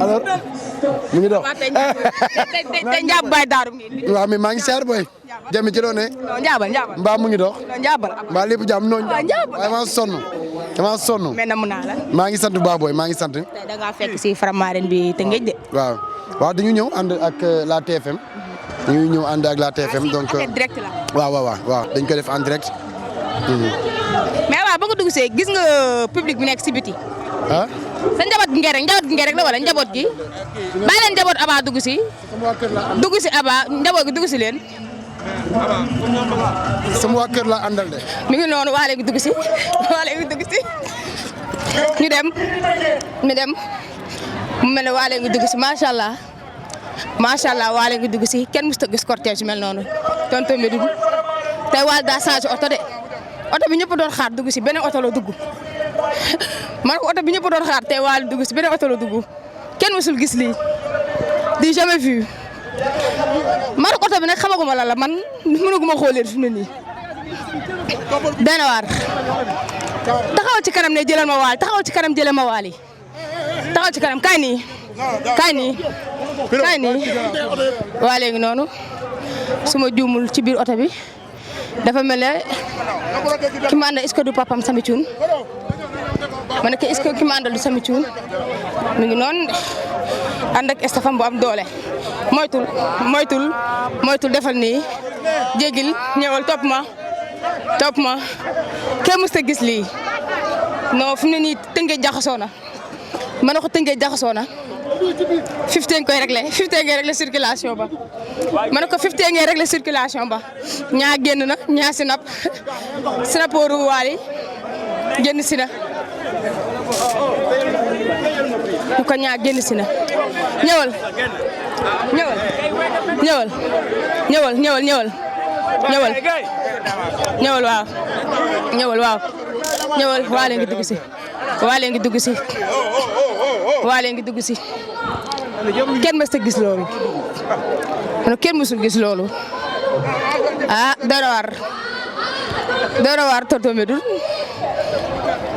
alors mu ngi dox. tey Ndiab Baye Darou ngeen. waaw mais maa ngi seer booy. jëmi ci loo ne. Ndiabal. mbaa mu ngi dox. Ndiabal. mbaa lépp jàmm nooñu. waaye maa sonn. mais namu naa la. maa ngi sant bu baax booy maa ngi sant. tey da ngaa fekk si Faramareen bi te ngéej de. waaw dañu ñëw ànd ak la TFM. dañuy ñëw ànd ak la TFM donc. direct la. waaw dañ ko def en direct. mais waaw ba nga dugg see gis nga public bi nekk si biti. ah. sa njaboot gi ngeen rek la wala njaboot gi. bàyyi leen njaboot Aba dugg si. dugg si Aba njaboot gi dugg si leen. sama waa kër laa àndal de. mi ngi noonu waa léegi dugg si ñu dem mu mel ne waa léegi dugg si macha allah waa léegi dugg si kenn mosut a gis cortège mel noonu tonton Médoune tey waa daa changé oto de oto bi ñëpp doon xaar dugg si beneen oto la dugg man ko oto bi ñëpp doon xaar tey waa dugg si beneen oto la dugg kenn mosul gis lii di jamais vu man ko oto bi nag xamaguma la man mënuguma xoolee fi mu ne nii dana waar taxawal ci kanam ne jëlal ma waal taxawal ci kanam jëlal ma waal yi taxawal ci kanam kaay nii waa léegi noonu su ma juumul ci biir oto bi dafa mel ne ki ma àndal est-ce que du papam Sami Thioune ma ne ko est-ce que ki ma àndal du Sami Thioune mi ngi noonu ànd ak estafam bu am doole moytul defal nii jéggil ñëwal topp ma kenn mës ta gis lii non fi mu ne nii tënkee jaxasoo na ma ne ko tënkee jaxasoo na 15 ngay réglé circulation ba ma ne ko 15 ngay réglé circulation ba ñaa génn na ñaa sinapooru Waly génn si na ñu ko ñaa génn si na ñëwal Waly ngi dugg si Waly ngi dugg si kenn mës ta gis loolu kenn mësul gis loolu dara war tonton Médoune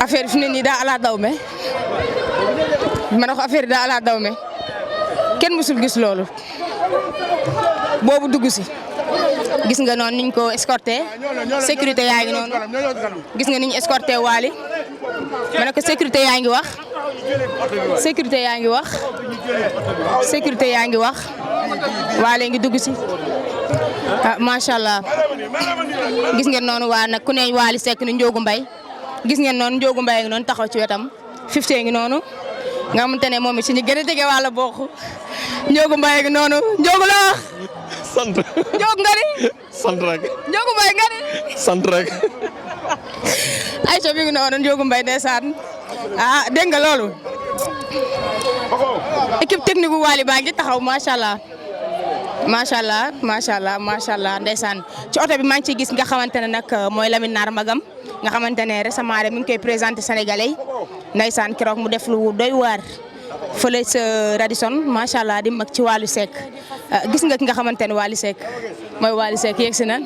affaire fi ne nii daa ala daw me ma ne ko affaire daa ala daw me kenn mësul gis loolu boobu dugg si gis nga noonu niñ ko escorté sécurité yaa ngi noonu gis nga niñ escorté Waly ma ne ko sécurité yaa ngi wax Waly ngi dugg si macha allah gis ngeen noonu waa nag ku ne Waly Seck ni Ndiogu Mbaye gis ngeen noonu Ndiogu Mbaye ngi noonu taxaw ci wetam 15 ngi noonu nga xamante ne moom it si ñu gën a jege wàlla bokk Ndiogu Mbaye ngi noonu Ndiogu la wax. sant. Ndiogu nga ni. sant rek. Ndiogu Mbaye nga ni. sant rek. Aïcha mi ngi noonu Ndiogu Mbaye ndeysaan dégg nga loolu équipe technique bu Waly baa ngi taxaw macha allah ndeysaan ci oto bi maa ngi ciy gis nga xamante ne nag mooy Lamine Naar Magam nga xamante ne récemment rek mi ngi koy présenté Sénégalais yi ndeysaan keroog mu def lu doy waar fële sa Radisson macha allah di mag ci Waly Seck gis nga ki nga xamante ne Waly Seck mooy Waly Seck yegsi na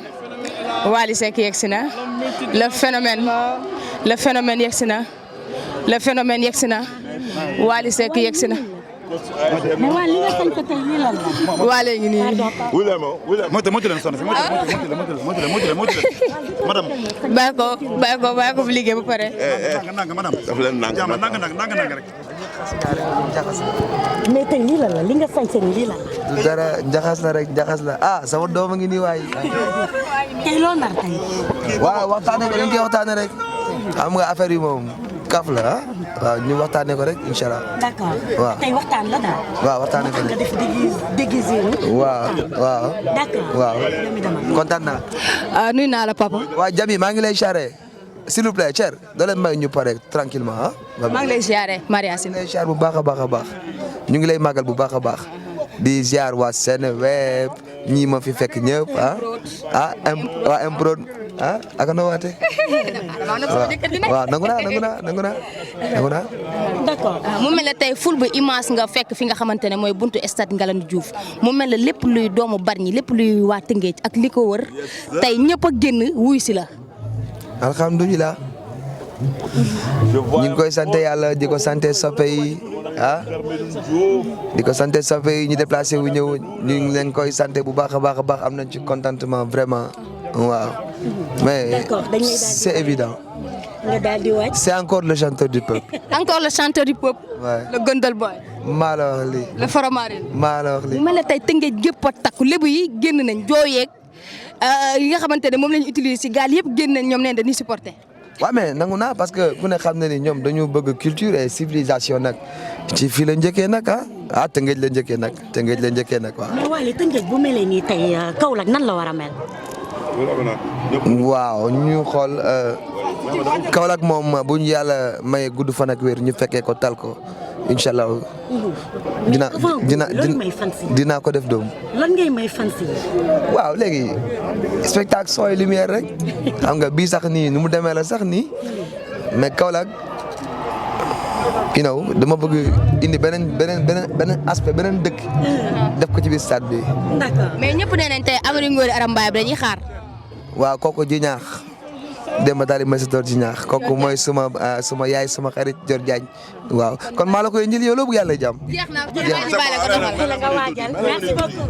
le phénomène yegsi na Waly Seck yegsi na. mais waa li nga sañ ko tey lii lan la. waa léegi nii. moytu leen sonn si madame. bàyyi ko bu liggéey ba pare. nanga madame. daf leen nanga rek. mais tey lii lan la li nga sañ seen lii lan la. dara jaxas la sama doom a ngi nii waay. tey loo nar tey. waaw waxtaanee ko dañ koy waxtaanee rek xam nga affaire yi moom kaf la waaw ñu waxtaanee ko rek incha allah. d'accord waaw tey waxtaan la daal. waaw waxtaanee ko rek nga def déguisé. waaw. d'accord waaw kontaan naa. nuyu naa la papa. waa Jami maa ngi lay charré s'il vous plaît cher doo leen may ñu pare tranquillement maa ngi lay ziare Maria Sine. lay ziar bu baax a baax ñu ngi lay màggal bu baax a baax di ziar waa Seneweb ñii ma fi fekk ñëpp waa Improd ak na waate waaw nangu naa d'accord mu mel ne tey ful bu immense nga fekk fi nga xamante ne mooy buntu stade Ngalandou Diouf mu mel ne lépp luy doomu Bargny lépp luy waa Tëngéej ak li ko wër tey ñëpp a génn wuy si la. alhamdulilah ñu ngi koy sant yàlla di ko sant soppe yi di ko sant soppe yi ñu déplacé wu ñëw ñu ngi leen koy sant bu baax a baax am nañ ci contentement vraiment waaw. mais c'est évident. nga daal di wàcc. c'est encore le chanteur du peuple. encore le chanteur du peuple. Ouais. le Gëndal boy. maa la wax lii. le Faramareen. maa la wax lii. mu mel ne tey Tëngéej gépp a takku lébu yi génn nañ jooyeeg yi nga xamante ne moom la ñu utiliser si gaal yëpp génn nañ ñoom nee dañuy supporter. waaw mais nangu naa parce que ku ne xam na ni ñoom dañu bëgg culture et civilisation nag ci fii la njëkkee nag Tëngéej la njëkkee nag waaw. mais Waly Tëngéej bu melee nii tey Kaolack nan la war a mel. waaw ñu xool Kaolack moom bu ñu yàlla maye gudd fan ak wér ñu fekkee ko tal ko incha allah. dinaa ko def doom. lan ngay may fan si. waaw léegi spectacle son et lumière rek xam nga bii sax nii nu mu demee la sax nii mais Kaolack dama bëgg indi beneen aspect beneen dëkk def ko ci biir stade bi. d'accord mais ñëpp nee nañ tey Amady Ngoye Aram Mbaye bi dañuy xaar. waaw kooku ji ñaax Demba daal di ma si door ji ñaax kooku mooy suma yaay suma xarit Dior Diagne waaw kon maa la koy njël yow loo bëgg yàlla jàmm. jeex na la nga waajal merci beaucoup.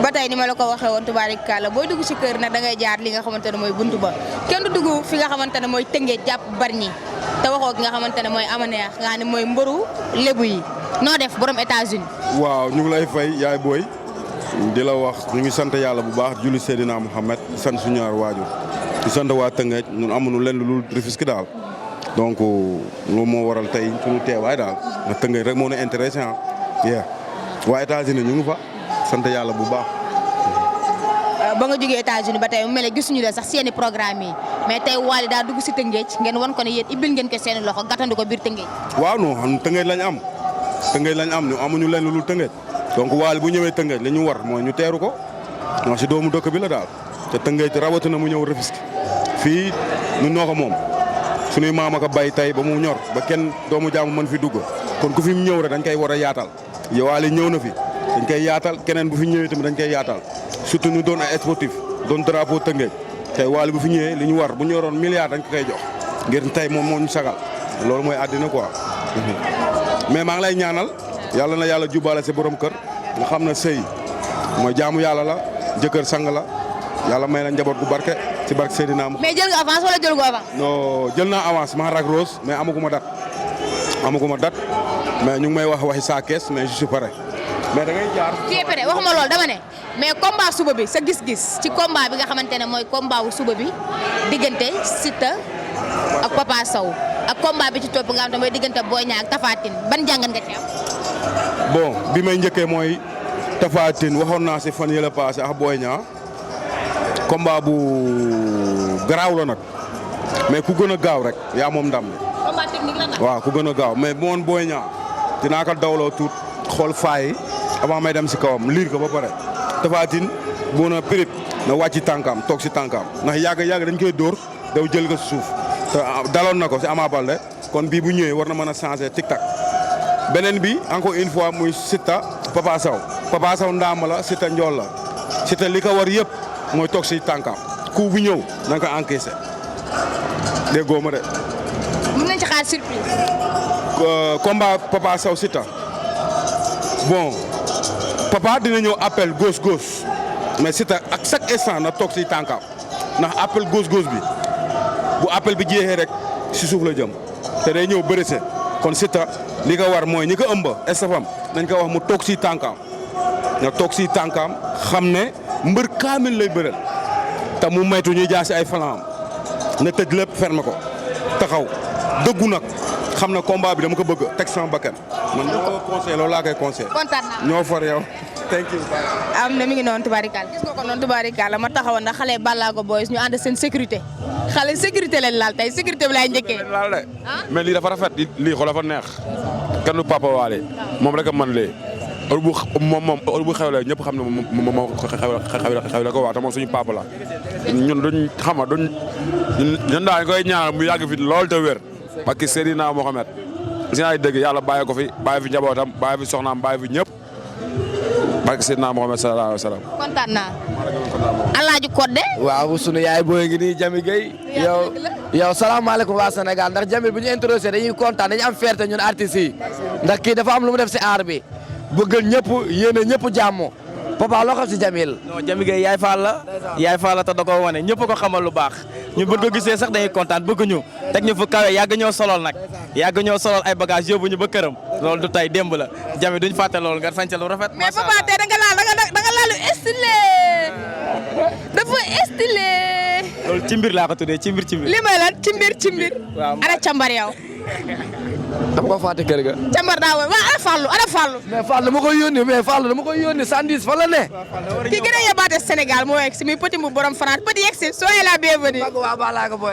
ba tey ni ma la ko waxee woon tubaarikàlla booy dugg ci kër nag da ngay jaar li nga xamante ne mooy buntu ba kenn du dugg fi nga xamante ne mooy Tëngéej jàpp Bargny te waxoo ki nga xamante ne mooy Amaneex nga xam ne mooy mbëru lébu yi noo def borom États-Unis waaw ñu ngi lay fay yaay booy di la wax ñu ngi sant yàlla bu baax julli Seydina Mouhamed di sant suñu ñaar waajur di sant waa Tëngéej ñun amuñu lenn lu Rufisque daal donc loolu moo waral tey suñu teewaay daal ndax Tëngéej rek moo ñu intéressé waa États-Unis ñu ngi fa sant yàlla bu baax. ba nga jógee États-Unis ba tey mu mel ne gisuñu la sax seeni programme yi mais tey Waly daa dugg si Tëngéej ngeen wan ko ne yéen ibbil ngeen ko seeni loxo gàttandu ko biir Tëngéej. waaw non xam Tëngéej lañ am ñu amuñu lenn lu Tëngéej donc Waly bu ñëwee Tëngéej li ñu war mooy ñu teeru ko non si doomu dëkk bi la daal te Tëngéej rawatina mu ñëw Rufisque fii ñun noo ko moom suñuy maam ak a bay tey ba mu ñor ba kenn doomu jaamu mën fi dugg kon ku fi mu ñëw rek dañ koy war a yaatal Waly ñëw na fi dañ koy yaatal keneen bu fi ñëwee tamit dañ koy yaatal surtout ñu doon ay sportif doon drapeau Tëngéej tey Waly bu fi ñëwee li ñu war bu ñu yoroon milliard dañ ko koy jox ngir tey moom moo ñu sagal loolu mooy àddina quoi. mais maa ngi lay ñaanal yàlla na yàlla jubbaale sa borom kër nga xam ne sëy mooy jaamu yàlla la jëkkër sang la yàlla may na njaboot gu barke ci barke Seydina. mais jël nga avance wala jël nga avance. non jël naa avance maa rak rose mais amaguma date mais ñu ngi may wax waxi saa kees mais je suis prêt mais da ngay jaar. tu es prêt waxuma loolu dama ne mais combat suba bi sa gis-gis ci combat bi nga xamante ne mooy combat wu suba bi diggante Siteu ak Papa Sow ak combat bi ci topp nga xam ne mooy diggante Boy Niang ak Tapha Tine ban jàngat nga ci am. bon bi may njëkkee mooy Tapha Tine waxoon naa si fan yële passé ak Boy Niang combat bu garaaw la nag mais ku gën a gaaw rek yaa moom ndam. combat technique la nag. waaw ku gën a gaaw mais bu woon Boy Niang dinaa ko dawloo tuut xool faay avant may dem si kawam liir ko ba pare Tapha Tine bu na périt na wàcc tànkam toog si tànkam ndax yàgg dañ koy dóor daw jël ko si suuf te daloon na ko si Ama Baldé kon bii bu ñëwee war na mën a changer tic tac beneen bi encore une fois muy Siteu Papa Sow ndaam la Siteu njool la Siteu li ko war yëpp mooy toog si tànkam coup bu ñëw na nga ko encaissé déggoo ma de. mën nañ ci xaar surprise. combat Papa Sow Siteu bon Papa dina ñëw appel gauche mais Siteu ak chaque instant na toog si tànkam ndax appel gauche bi bu appel bi jeexee rek si suuf la jëm te day ñëw bëri kon Siteu li ko war mooy ñi ko ëmb estafam dañ ko wax mu toog si tànkam na toog si tànkam xam ne mbër kaamil lay bëreel te mu maytu ñuy jaar si ay falaam na tëj lépp ferme ko taxaw dëggu nag xam na combat bi dama ko bëgg teg sama bakkan man ñoo conseil loolu laa koy conseil. kontaan naa ñoo far yow. thank you. am na mi ngi noonu tubaarikaal gis nga ko noonu tubaarikaal ma taxawoon ndax xale Ballago Boys ñu ànd seen sécurité xale sécurité leen laal tey sécurité bi laay njëkkee. laal de mais lii dafa rafet lii xool dafa neex kenn du Papa Waly moom rek a mën lee heure bu xewlee ñëpp xam ne moom xewle ko waa te moom suñu papa la ñun duñ xama ñun daal koy ñaanal mu yàgg fi lool te wér parce que Seydina Mohamed si ay dëgg yàlla bàyyi ko fi bàyyi fi njabootam bàyyi fi soxnaam bàyyi fi ñëpp barke Seydina Mohamed sallallahu alayhi wa sallam. kontaan naa. Alaaji Codé. waaw sunu yaay booy ngi nii Jami Gueye. yow salaamaaleykum waa Sénégal ndax Jami bu ñu introduire dañuy kontaan dañuy am fierté ñun artistes yi ndax kii dafa am lu mu def si aar bi bëggal ñëpp yéene ñëpp jàmm papa loo xam si Jamil. non Jami Gueye yaay faal la te da koo wane ñëpp ko xamal lu baax ñu buñ ko gisee sax dañuy kontaan bëgg ñu teg ñu fu kawe yàgg ñoo solol nag yàgg ñoo solol ay bagage yóbbu ñu ba këram loolu du tay démb la Jami duñ fàtte loolu nga sañcal lu rafet. mais papa tey da nga laal lu stylé dafa stylé. loolu ci mbir laa ko tuddee ci mbir. li may lan ci mbir. waaw ana càmbar yow. dama ko fàtte kër ga. càmbar daa woon waaw ana Fallou. mais Fallou dama koy yónni Sandis fa la ne. ki gën a yebaate Sénégal moo yegg si muy petit bu borom France petit yegg si soyez la bienvenue.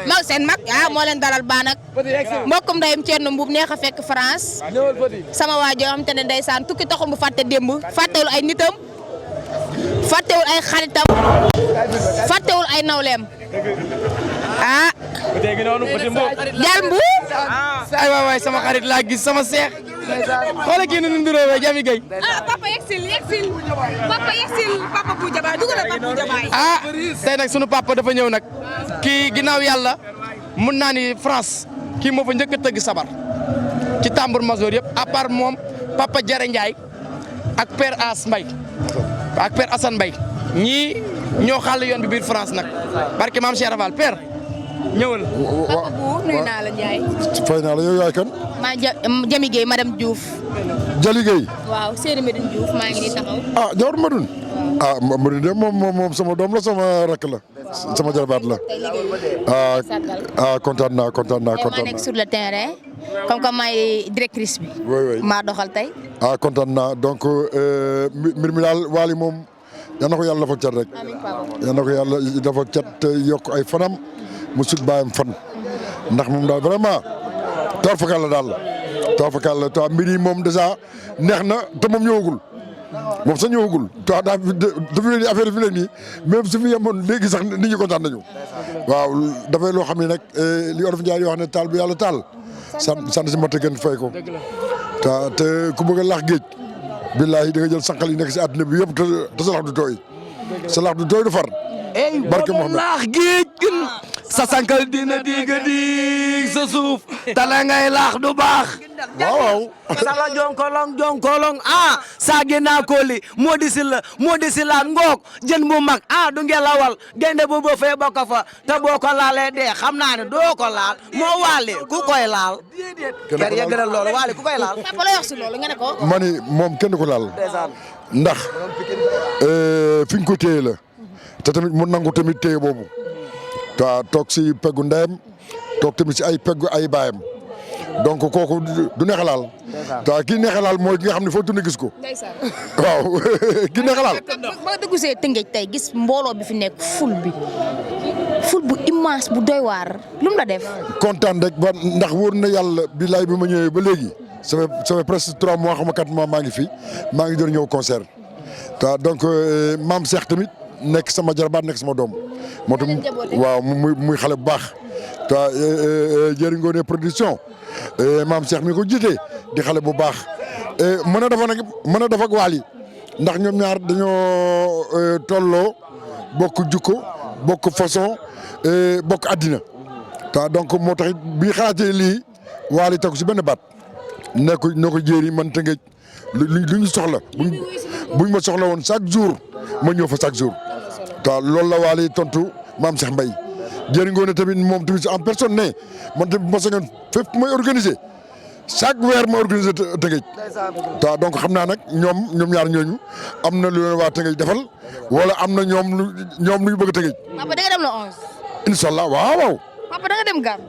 mag seen mag moo leen dalal baa nag. mbokkum ndeyum Thierno Mbuub neex a fekk France. sama waa joo xam te ne ndeysaan tukki taxul mu fàtte démb fàttewul ay nitam fàttewul ay xaritam fàttewul ay nawleem ah. jal mbu. ay waay sama xarit laa gis sama seex. xoolal kii nu mu nduróowee Jami Gueye. papa yegsil papa bu jabaay dugal papa bu jabaay. tey nag sunu papa dafa ñëw nag kii ginnaaw yàlla mun naa ni France kii moo fa njëkk a tëgg sabar ci tambour major yëpp à part moom papa Jare Ndiaye ak père As Mbaye ak père Assane Mbaye ñii ñoo xàll yoon bi biir France nag barke maam Cheikh Rafal père ñëwal. papa bu nuyu naa la Ndiaye. fay naa la yow yaay kan. maa Jami Gueye madame Diouf. Jali Gueye. waaw Seydou Medine Diouf maa ngi nii taxaw. Jawar Madoune. Madoune de moom sama doom la sama rakk la sama jarbaat la. kontaan naa. maa nekk sur le terrain comme que maay directrice bi. oui maa doxal tey. kontaan naa donc mbir mi daal Waly moom yal na ko yàlla dafa cat rek. amiin papa. yal na ko yàlla dafa cat yokk ay fanam mu sut bàyyam fan ndax moom daal vraiment toor fakal la daal toor fakal la toi mbir yi moom dèjà neex na te moom ñëwagul moom sax ñëwagul toi daa dafa leen affaire fi leen nii même su fi yemoon léegi sax nit ñi kontaan nañu waaw dafay loo xam ne nag li Olof Njaay di wax ne taal bu yàlla taal sant si mata gën fay ko te ku bëgg a laax géej billaahi da nga jël sànqal yi nekk si àdduna bi yëpp te sa lax du tooy sa lax du tooy du far barke Mohamed laax géej sa sankal dina diga dig sa suuf tala ngay laax du baax waaw sala jonkolong sa gena koli modi sila ngook jën bu mag du ngelawal gaynde bu bo fee bokk fa te boo ko laalee dee xam naa ne doo ko laal moo Waly ku koy laal ker yeggalal loolu Waly ku koy laal papa la wax si loolu nga ne ko. ma ni moom kenn ko laal ndax fi ñu ko téye la te tamit mu nangu tamit téye boobu toog si peggu ndeyam toog tamit si ay peggu ay baayam donc kooku du neex a laal kii neex a laal mooy ki nga xam ne foo tourné gis ko waaw kii neex a laal. ba nga dugg see Tëngéej tey gis mbooloo bi fi nekk ful bu immense bu doy waar lu mu la def. kontaan rek ba ndax wóor na yàlla billaay bi ma ñëwee ba léegi ça fait presque 3 mois xam nga 4 mois maa ngi fi maa ngi doon ñëw concert donc maam Cheikh tamit nekk sama jarbaat nekk sama doom moo tax waaw muy xale bu baax te jëriñ ngoone production maam Cheikh mi ko jiite di xale bu baax mën a def ak Waly ndax ñoom ñaar dañoo tolloo bokk jukko bokk façon bokk àddina donc moo tax bi xalaatee lii Waly tegu si benn baat noo ko jéeri man Tëngéej lu ñu soxla buñ ma soxla woon chaque jour ma ñëw fa chaque jour loolu la Waly tontu maam Cheikh Mbaye jëriñ ngoone tamit moom tamit en personne ne man tamit ma sañoon fépp may organiser chaque weer ma organiser Tëngéej donc xam naa nag ñoom ñaar ñooñu am na lu leen waa Tëngéej defal wala am na ñoom lu ñu bëgg a Tëngéej. papa da nga dem le 11. incha allah waaw. papa da nga dem Gambie.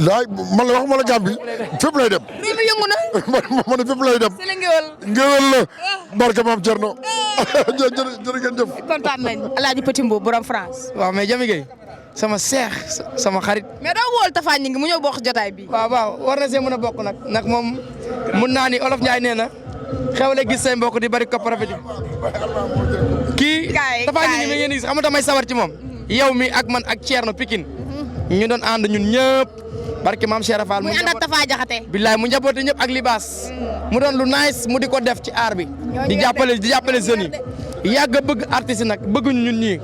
laay man la waxuma la Gambie fépp lay dem. réew mi yëngu na. man fépp lay dem. c'est la ngéwél la barke maam Thierno jërë ngeen jëf. kontaan nañu. Alaaji Petit Mbow borom France. waaw mais Jami Gueye sama seex sama xarit. mais doo wóol Tafa ñi ngi mu ñëw bokk jotaay bi. waaw war na see mën a bokk nag moom mun naa ni Olof Njaay nee na xewle gis say mbokk di bari kopp rafet kii Tafa ñi ngi mi ngeen gis xam nga damay sawar ci moom yow mi ak man ak Thierno Pikine ñu doon ànd ñun ñëpp barke maam Cheikh Rafal muy ànd ak Tafa Jaxate billaay mu njaboote ñëpp ak libaas mu doon lu nice mu di ko def ci aar bi di jàppale jeunes yi yàgg a bëgg artistes yi nag bëgguñu ñun ñii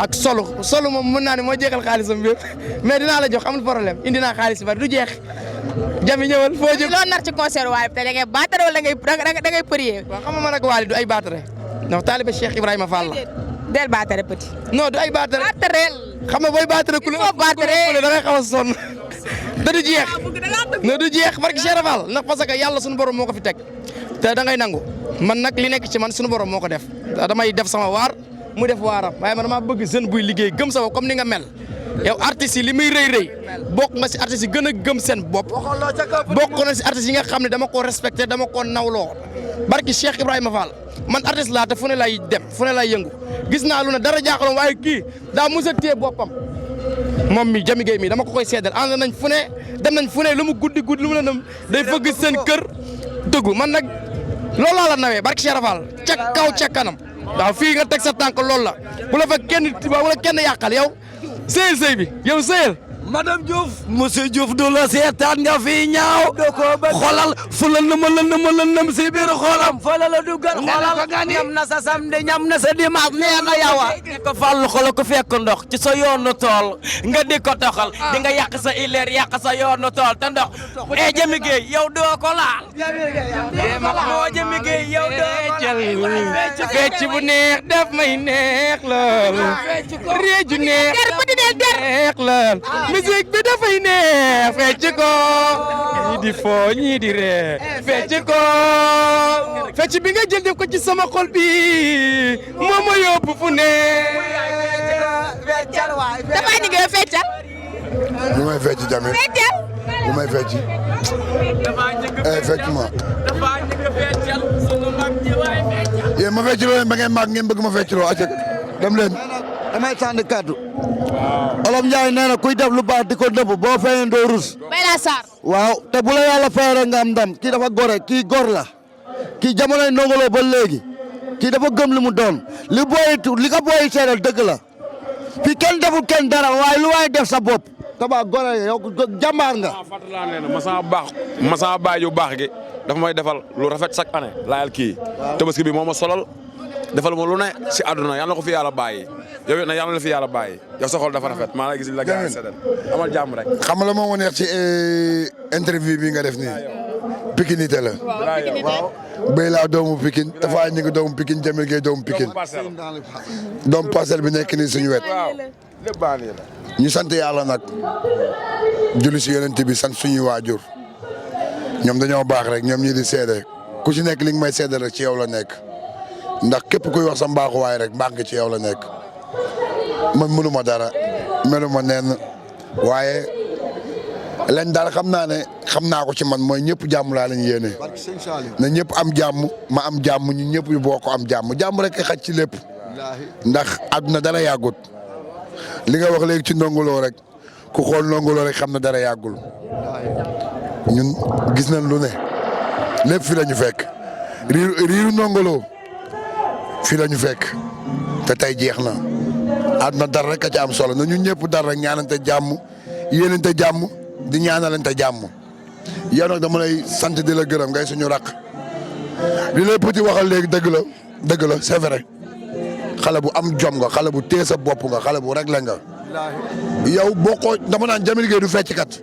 ak solo moom mën naa ne moo jeexal xaalisam bi mais dinaa la jox amul problème indi naa xaalis bari du jeex Jami ñëwal foo jëm loo nar ci concert waaye te da ngay baatare wala da ngay prier waaw xam nga man ak Waly du ay baatare ndax taalibe Cheikh Ibrahima Fall la del baatare petit non du ay baatare xam nga booy baatare ku la da ngay xaw a sonn da du jeex na du jeex barki Cheikh Fall ndax parce que yàlla suñu borom moo ko fi teg te da ngay nangu man nag li nekk ci man suñu borom moo ko def damay def sama waar mu def waaram waaye man dama bëgg jeune buy liggéey gëm sa bopp comme ni nga mel yow artistes yi li muy rëy bokk nga si artistes yi gën a gëm seen bopp bokk na si artistes yi nga xam ne dama koo respecté dama koo nawloo barki Cheikh Ibrahima Fall man artiste laa te fu ne lay dem fu ne lay yëngu gis naa lu ne dara jaaxaloon waaye kii daa mos a téye boppam moom mi Jami Gueye mi dama ko koy seedal ànd nañ fu ne dem nañ fu ne lu mu guddi lu mu la dem day fëgg seen kër dëggu man nag loolu laa la nawee barki Cheikh Fall ca kaw ca kanam waaw fii nga teg sa tànk loolu la bu la fa kenn yàqal yow sëy bi yow sëyal madame Diouf monsieur Diouf du la seetaan nga fi ñaaw xolal fulal na ma lëndëm si biir xolam fala la dugal xolal ñam na sa samedi ñam na sa dimanche nee na yawa ko fàllu xolo ko fekk ndox ci sa yoonu tool nga di ko toxal di nga yàq sa ileer yàq sa yoonu tool te ndox Jami Gueye yow doo ko laal moo Jami Gueye yow doo ko laal fecc bu neex def may neex lool réeju neex lool musique bi dafay neex fecc ko ñii di foo ñii di ree fecc ko fecc bi nga jël def ko ci sama xol bi moo ma yóbbu fu ne dafa ñu ngi feccal lu may fecc Jami lu may fecc effectivement yéen ma fecc loo leen ba ngeen màgg ngeen bëgg ma fecc loo acca dem leen damay sànni kàddu Olof Njaay nee na kuy def lu baax di ko dëbb boo fayee doo rus Bayla Sarr waaw te bu la yàlla fayee rek nga am ndam kii dafa gore kii gor la kii jamonoy ndongoloo ba léegi kii dafa gëm li mu doon li ko booy seedal dëgg la fii kenn deful kenn dara waaye lu waay def sa bopp taba gore yow jàmbaar nga fàttalaa nee na ma sama baay yu baax gi dafa may defal lu rafet chaque année laayal kii tabaski bi moo ma solal defal ma lu ne si àdduna yàlla na ko fi yàlla bàyyi yow it nag yàlla na fi yàlla bàyyi yow sa xol dafa rafet maa ngi gis la gars yi seddal amal jàmm rek. xam nga la moo ma neex ci interview bi nga def nii pikinité la. waaw béy laa doomu Pikine dafa ñu ngi doomu Pikine Jami Gueye doomu Pikine doomu parcelle bi nekk nii suñu wet. ñu sant yàlla nag julli si yonent bi sant suñuy waajur ñoom dañoo baax rek ñoom ñii di seede ku ci nekk li nga may seede rek ci yow la nekk. ndax képp kuy wax sa mbaaxuwaay rek mbaax nga ci yow la nekk man mënuma dara meluma nenn waaye leen daal xam naa ko ci man mooy ñëpp jàmm laa leen yéene na ñëpp am jàmm ma am jàmm ñu ñëpp ñu bokk am jàmm rek xaj ci lépp ndax àdduna dara yàggut li nga wax léegi ci ndongoloo rek ku xool ndongoloo rek xam na dara yàggul ñun gis nañ lu ne lépp fi la ñu fekk riiru ndongoloo fii la ñu fekk te tey jeex na àdduna dara rek a ci am solo na ñun ñëpp dara rek ñaanante jàmm yéenante jàmm di ñaanalante jàmm yow nag dama lay sant di la gërëm ngay suñu raq li lay petit waxal léegi dëgg la c'est vrai xale bu am jom nga xale bu téye sa bopp nga xale bu réglé nga yow boo ko dama naan Jami Gueye du fecc kat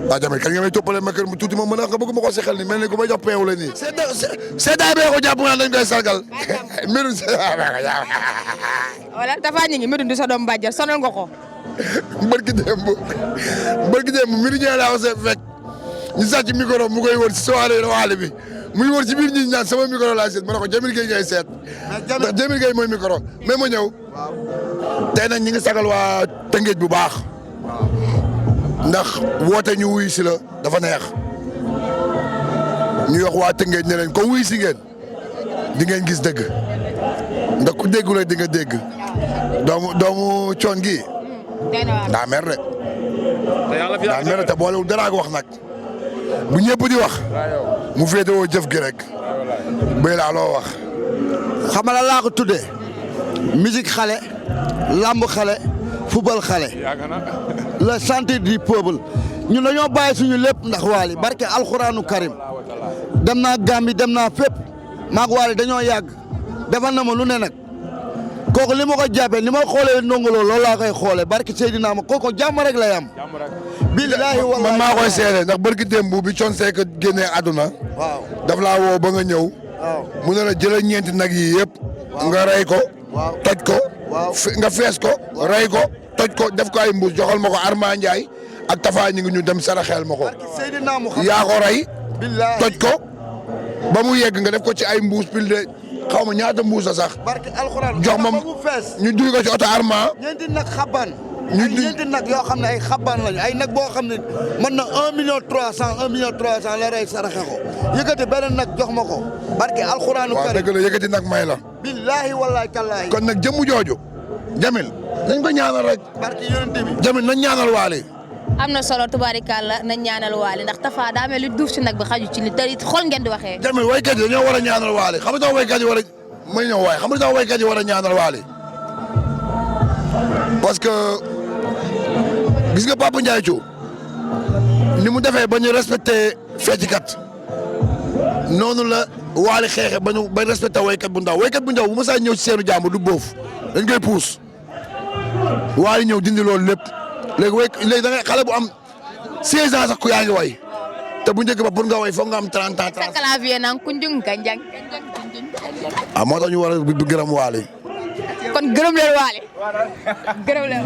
waaw Jami kan nga may toppale ma kër mu tuuti ma mën a nga bëgg ma ko si xel ni mel ni ku may jox peewu la nii seetaay bee ko jàpp nga dañ koy sargal mbirum wala dafa ñu ngi mbirum du sa doom bàjjar sonal nga ko barki démb mbiru ñëwee laa ko see fekk ñu sàcc micro mu koy wër si soirée Waly bi muy wër ci biir ñi ñaan sama micro laa seet ma ne ko Jami Gueye ngay seet ndax Jami Gueye mooy micro mais ma ñëw tey nag ñi ngi sagal waa Tëngéej bu baax ndax woote ñu wuy si la dafa neex ñu wax waa Tëngéej ne leen ko wuy si ngeen di ngeen gis dëgg ndax ku déggu la di nga dégg doomu coon gi daa mer de daa mer de te boolewul dara ak wax nag bu ñëpp di wax mu féetewoo jëf gi rek béy laa loo wax xamala laa ko tuddee musique xale lamb xale football xale le chanteur du peuple ñun dañoo bàyyi suñu lépp ndax Waly barke alxuraanu karim dem naa Gambie dem naa fépp maag Waly dañoo yàgg defal na ma lu ne nag kooku li ma ko jàppee ni ma xoolee Ndongo Lo loolu laa koy xoolee barki Seydina ma kooku jàmm rek lay am. billaahi wallaahi man maa koy seede ndax barki démb bi Thione Seck génnee àdduna. waaw daf laa woo ba nga ñëw. waaw mu ne la jëlal ñeenti nag yi yëpp. nga rey ko. waaw toj ko. waaw nga fees ko. rey ko toj ko def ko ay mbuus joxal ma ko Arma Ndiaye ak Tafa ñi ngi ñu dem saraxeel ma ko. yaa ko rey. billaahi toj ko ba mu yegg nga def ko ci ay mbuus pile de xaw ma ñaata mbuus la sax. barki alxuraan jox ma ñu duy ko ci oto Arma. ñeenti nag xabaan. ñeenti nag yoo xam ne ay xabaan lañu ay nag boo xam ne mën na 1 million 300 la rey saraxe ko yëkkati beneen nag jox ma ko barki alxuraanu waaw dëgg la yëkkati nag may la. billaahi wallaahi tallaahi. kon nag jëmmu jooju. Jamil nañ ko ñaanal rek. barki yonent bi. Jamil nañ ñaanal Waly. am na solo tubaarikàlla nañ ñaanal Waly ndax Tafa daa mel li duuf si nag bi xaju ci li tëri xol ngeen di waxee. Jamil waykat yi dañoo war a ñaanal Waly xam nga tax waykat yi war a may ñëw waay xam nga tax waykat yi war a ñaanal Waly parce que gis nga Papa Ndiaye Thiou ni mu defee ba ñu respecté feccikat noonu la Waly xeexe ba ñu ba respecté waykat bu ndaw bu ma saa ñëw ci seenu jàmbur du boof dañ koy puus Waly ñëw dindi loolu lépp léegi da ngay xale bu am 16 ans sax ku yaa ngi way te bu njëkk ba pour nga way foog nga am 30 ans. sa clavier nang kunjung kanjang ah moo tax ñu war a gërëm Waly. kon gërëm leen Waly gërëm leen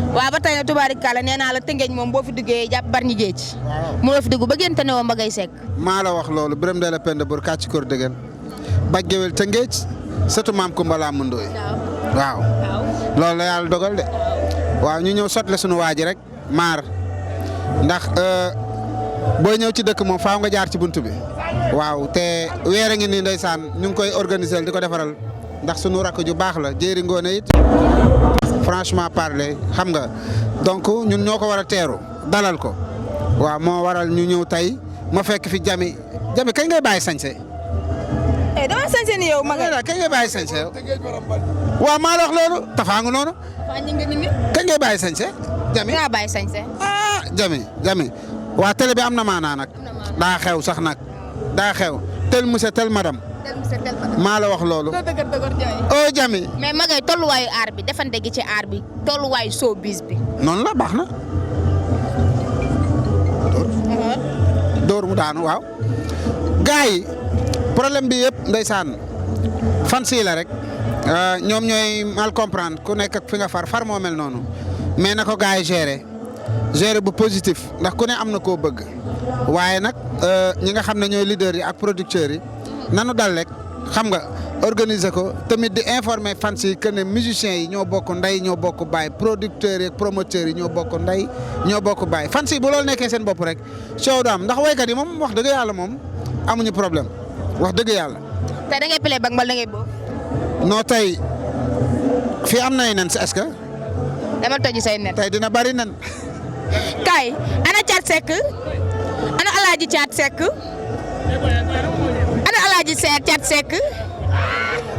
waaw ba tey nag tubaarikàlla nee naa la Tëngéej moom boo fi duggee jàpp Bargny Géej mënoo fi dugg ba génte ne woon ba ngay sekk maa la wax loolu Birame de la Penda Bour kàcc kor dëgën baj gewel Tëngéej sëtu maam Kumba laa mundooy waaw loolu la yàlla dogal de waaw ñu ñëw sotle suñu waa ji rek maar ndax booy ñëw ci dëkk moom faaw nga jaar ci buntu bi waaw te weer a ngi nii ndeysaan ñu ngi koy organiser di ko defaral ndax sunu rakk ju baax la jéeri ngoone it franchement parler xam nga donc ñun ñoo ko war a teeru dalal ko waaw moo waral ñu ñëw tey ma fekk fi Jami kañ ngay bàyyi sañse dama sañse ni yow magal kañ ngay bàyyi sañse yow waaw maa la wax loolu tafaangu noonu kañ ngay bàyyi sañse Jami nga bàyyi sañse Jami waa télé bi am na maanaa nag daa xew sax nag daa xew tel monsieur tel madame maa la wax loolu oh Jami mais magay tolluwaayu aar bi defante gi ci aar bi tolluwaayu showbiz bi noonu la baax na dóor mu daanu waaw gars yi problème bi yëpp ndeysaan fan sii la rek ñoom ñooy mal comprendre ku nekk ak fi nga far moo mel noonu mais na ko gars yi gérer bu positif ndax ku ne am na koo bëgg waaye nag ñi nga xam ne ñooy leaders yi ak producteurs yi nanu dal rek xam nga organiser ko tamit di informer fans yi que ne musiciens yi ñoo bokk ndey ñoo bokk baay producteurs yi ak promoteurs yi ñoo bokk ndey ñoo bokk baay fans yi bu loolu nekkee seen bopp rek coow du am ndax waykat yi moom wax dëgg yàlla moom amuñu problème wax dëgg yàlla. tey da ngay play bag mbal da ngay boobu. non tey fii am nay nen si est-ce que. dama toji say nen. tey dina bari nen. Kay ana Thiat Seck ana Alaaji Thiat Seck ana Alaaji Thiat Seck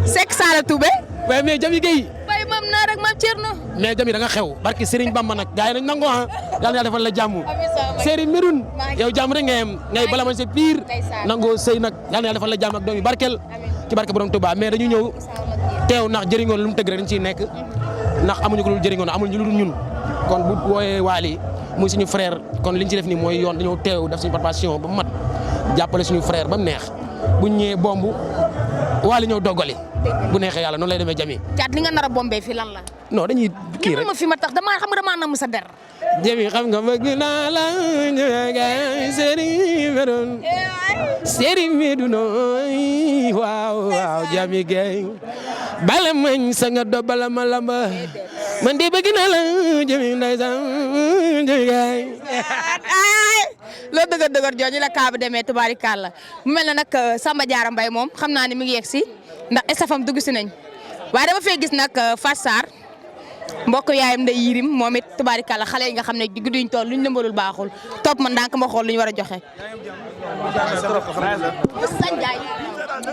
Seck Sala Toubé. waaye mais Jami Gueye. waaye maam naa rek maam Thierno. mais Jami da nga xew barki Serigne Bamba nag gars yi nañ nangoo ah yàlla na yàlla defal la jàmm. Serigne Medoune yow jàmm rek ngay bala man sa pire nangoo sëy nag yàlla na yàlla defal la jàmm ak doom yi barkel ci barke borom Touba mais dañu ñëw teew ndax jëriñoon lu mu tëgg rek dañ ciy nekk ndax amuñu ko lu jëriñoon amuñu lu dul ñun kon bu wooyee Waly muy suñu frère kon liñ ci def nii mooy yoon dañoo teew def suñu participation ba mu mat jàppale suñu frère ba mu neex buñ ñëwee bomb Waly ñëw doggali bu neexee yàlla noonu lay demee Jami. Thiat li nga nar a bombee fi lan la. non dañuy kii rek ma fi ma tax damaa xam nga damaa namm sa der. Jami xam nga bëgg naa la Serigne Medoune waaw Jami Gueye bala mañ sa nga do bala ma lamba man de bëgg naa la Jami ndeysaan Jami Gueye loo dëgër jooju la kaa bi demee tubaarikàlla mu mel na nag Samba Diarra Mbaye moom xam naa ne mi ngi yegg si ndax estafam dugg si nañ waaye dama fee gis nag Fatou Sarr mbokk yaayam Ndeye Yirim moom it tubaarikàlla xale yi nga xam ne gudduñ toll luñ lëmbalul baaxul topp man ndànk ma xool lu ñu war a joxe.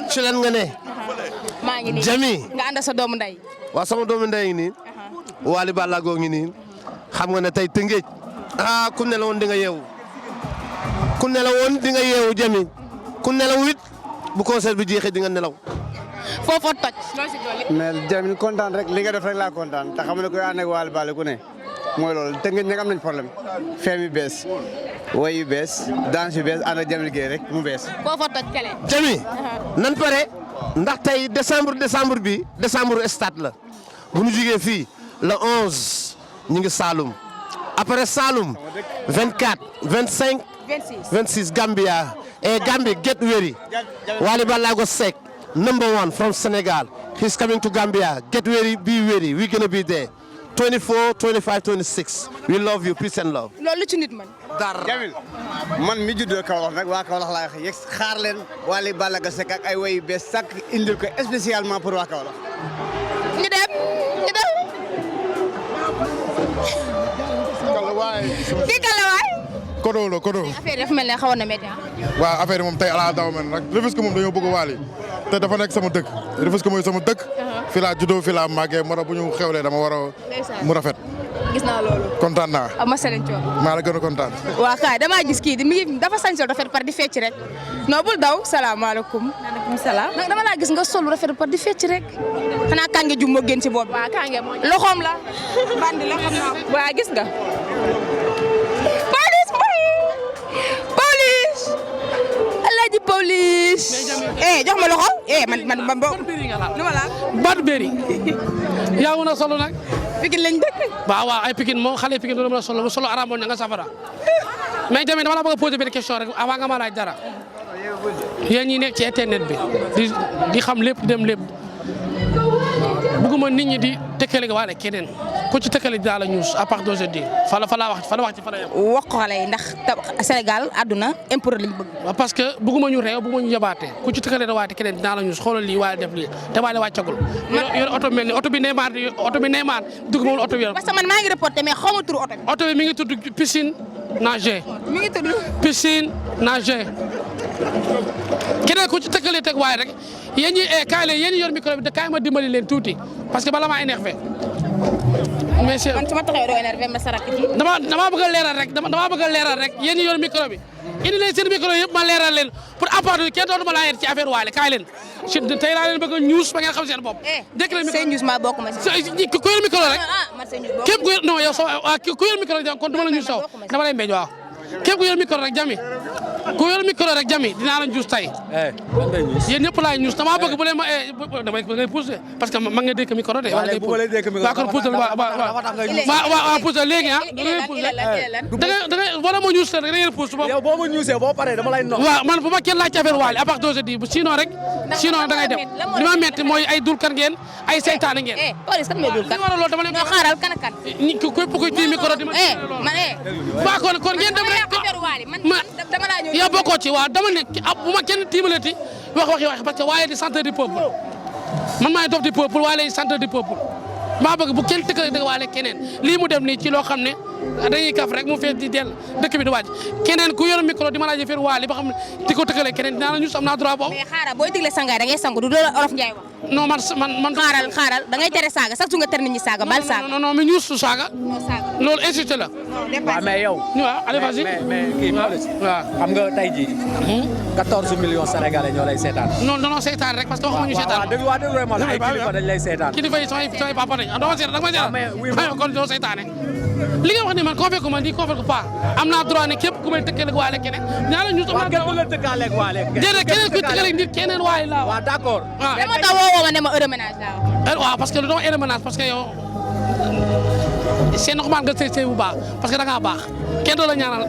ci lan nga ne. maa ngi nii Jami nga ànd sa doomu ndey. waaw sama doomu ndey ngi nii. Waly Ballago ngi nii. xam nga ne tey Tëngéej. ku ne la woon di nga yeewu. ku ne la woon di nga yeewu Jami. ku nelaw it bu concert bi jeexee di nga nelaw. foofoo toj. mais Jami kontaan rek li nga def rek laa kontaan te xam ne ku ànd ak Waly Ballago ku ne mooy loolu Tëngéej nag am nañ problème. feem yu bees woy yu bees danse yu bees ànd ak Jami Gueye rek mu bees. foofoo toj kele. Jami nan pare ndax tey décembre bi décembre stade la bu ñu jugee fii le 11 ñu ngi Saloum après Saloum 24 25 26 Gambia et Gambia get ready Waly Ballago Seck #1 from Senegal he's coming to Gambia get ready be ready we gonna be there 24 25 26 we love you peace and love. loolu ci nit man. Jamil man mi juddoo Kaolack nag waa Kaolack laa wax yegg xaar leen Waly Ballago Seck ak ay woy yu bees sàkk indil ko spécialement pour waa Kaolack. ñu dem. kii kala waay. Kodo la Kodo. affaire yi dafa mel ne xawoon na métti waaw affaire yi moom tey ala daw man nag Rufisque moom dañoo bëgg Waly te dafa nekk sama dëkk Rufisque mooy sama dëkk. fi laa juddoo fi laa màggee moo tax bu ñu xewlee dama war a mu rafet. gis naa loolu. kontaan naa. Masalen Thior. maa la gën a kontaan. waa kaay damaa gis kii mi ngi dafa sañse rafet par di fecc rek non bul daw salaamaaleykum. maaleykum salaam. nag dama laa gis nga sol rafet par di fecc rek xanaa kànge ju moo gën ci boobu. waaw kànge moo loxoom la. bandi la xam naa ko. waa gis nga. Alaaji police. jox ma loxo man bo. nu ma laal. Bad Berry. yaa ngi mën a solo nag. Pikine lañ dëkk. waaw ay Pikine moom xale Pikine doo mën a solo bu solo araam nga safara mais Jami dama la bëgg a poser benn question rek avant nga ma laaj dara yéen ñi nekk ci internet bi di xam lépp dem lépp bëgguma nit ñi di tëkkale Waly keneen ku ci tëkkale dinaa la ñuus à part d'aujourd'hui fa la wax yem. wax ko xale yi ndax Sénégal àdduna impôt lañ bëgg. parce que bëgguma ñu réew bëgguma ñu yabaate ku ci tëkkale da waate keneen dinaa la ñuus xoolal lii Waly def lii te Waly wàccagul. yor oto mel ni oto bi Neymar dugg moom oto bi yor. parce que man maa ngi reporté mais xaw ma turu oto bi. oto bi mi ngi tudd piscine nager. mi ngi tudd piscine nager. keneen ku ci tëkkalee teg Waly rek yéen ñi kaay leen yéen ñi yor micro bi de kaay ma dimbali leen tuuti parce que bala maa énervé. mais man su ma taxawee doo énervé ma sarak ci. dama bëgg a leeral rek yéen ñi yor micro bi indi leen seen micro yëpp ma leeral leen pour apporter kenn dootuma laa yéen ci affaire Waly kaay leen tey laa leen bëgg a ñuus ba ngeen xam seen bopp. dégg leen micro ñuus ma bokk ma si. ku yor micro rek. man seen ñuus bokk képp ku yor non yow ku yor micro rek kon dama la ñuus saw dama lay mbéj waaw képp ku yor micro rek jami dinaa la ñuus tey. yéen ñëpp laay ñuus dama bëgg bu leen ma damay ngay poussé parce que ma nga dékk micro de. waaw bu ma lay dékk micro kon poussé waaw poussé léegi ah. da ngay wala ma ñuus rek da ngeen poussé. yow boo ma ñuusee boo paree dama lay nox. waaw man bu ma kenn laaj ci affaire Waly à part d'aujourd'hui sinon da ngay dem li ma metti mooy ay dulkat ngeen ay seytaane ngeen. police kan ngay dulkat. loolu dama leen non xaaral kan ak kan. képp kuy ci micro di ma. waaw kon ngeen dem rek yaa bokkoo ci waaw dama ne bu ma kenn tiimalati wax parce que Waly di chanteur du peuple man maay dof du peuple Waly di chanteur du peuple maa bëgg bu kenn tëkkale dëgg Waly keneen lii mu dem nii ci loo xam ne dañuy kaf rek mu fees di del dëkk bi di wàcc keneen ku yor micro di ma laaj affaire Waly ba xam ne di ko tëkkale keneen dinaa la ñu am naa droit boobu. mais xaaral booy digle sangaay da ngay sangu du doon olof Ndiaye wax. non man. xaaral da ngay tere saaga sax su nga tere nit ñi saaga bal saaga. non mais ñuus su saaga. loolu insulté la. waaw mais yow. waaw allez vas-y. mais kii waaw xam nga tey jii. 14 millions sénégalais ñoo lay seetaan. non seetaan rek parce que waxuma ñu seetaan. waaw déglu ma la ay kilifa dañ lay seetaan. kilifa yi samay papa dañ dama seetaan da nga ma seetaan kon doo seetaane li nga wax ni man convaincre ko man di convaincre ko pas am naa droit ne képp ku may tëkkaleeg Waly keneen ñaara ñu sama kenn du la tëkkaleeg Waly déedéet keneen kuy tëkkaleeg nit keneen Waly laa waaw d'accord dama taw woo ma ne ma heure ménage laa waaw parce que lu doon heure ménage parce que yow c'est normal nga sëy bu baax parce que da ngaa baax kenn doo la ñaanal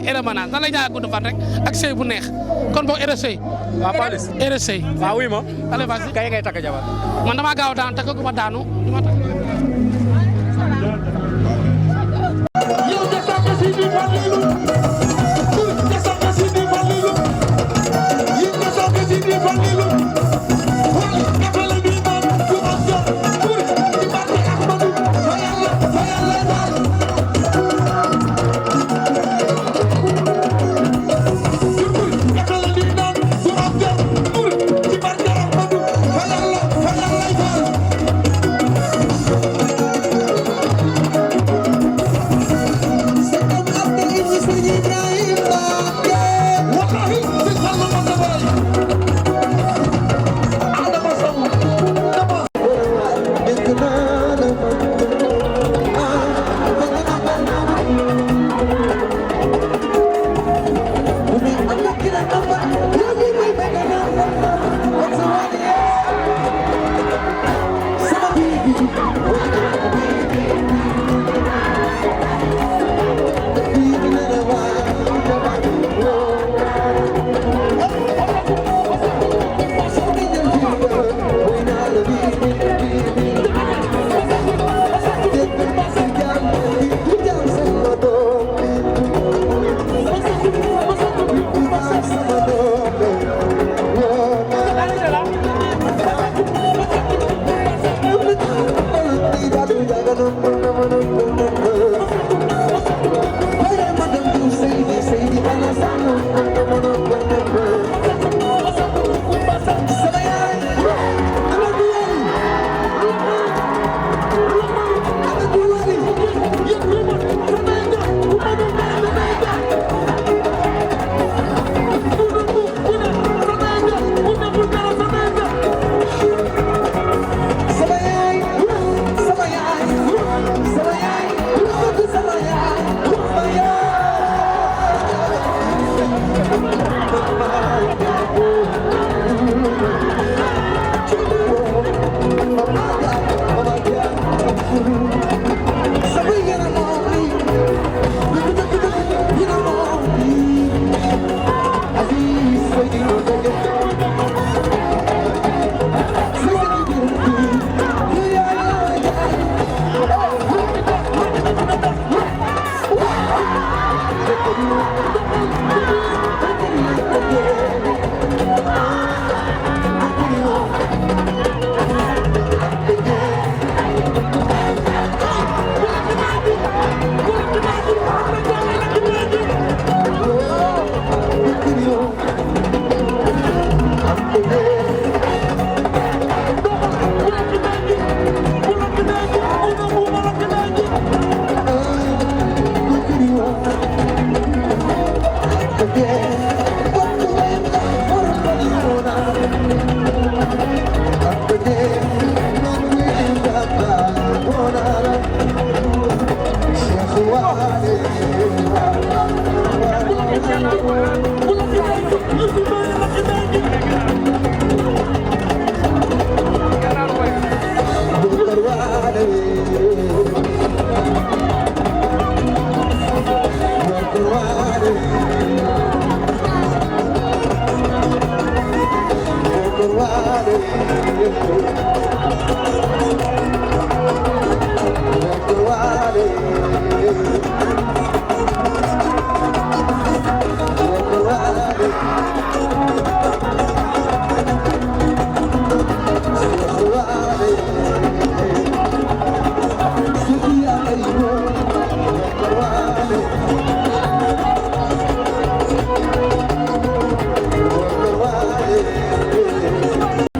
heure ménage nan lay ñaanal gudd fan rek ak sëy bu neex kon boog heure sëy waaw police heure sëy waaw oui ma allez vas-y kay ngay takk jabar man dama gaaw daan takkaguma daanu Ibrahima Waly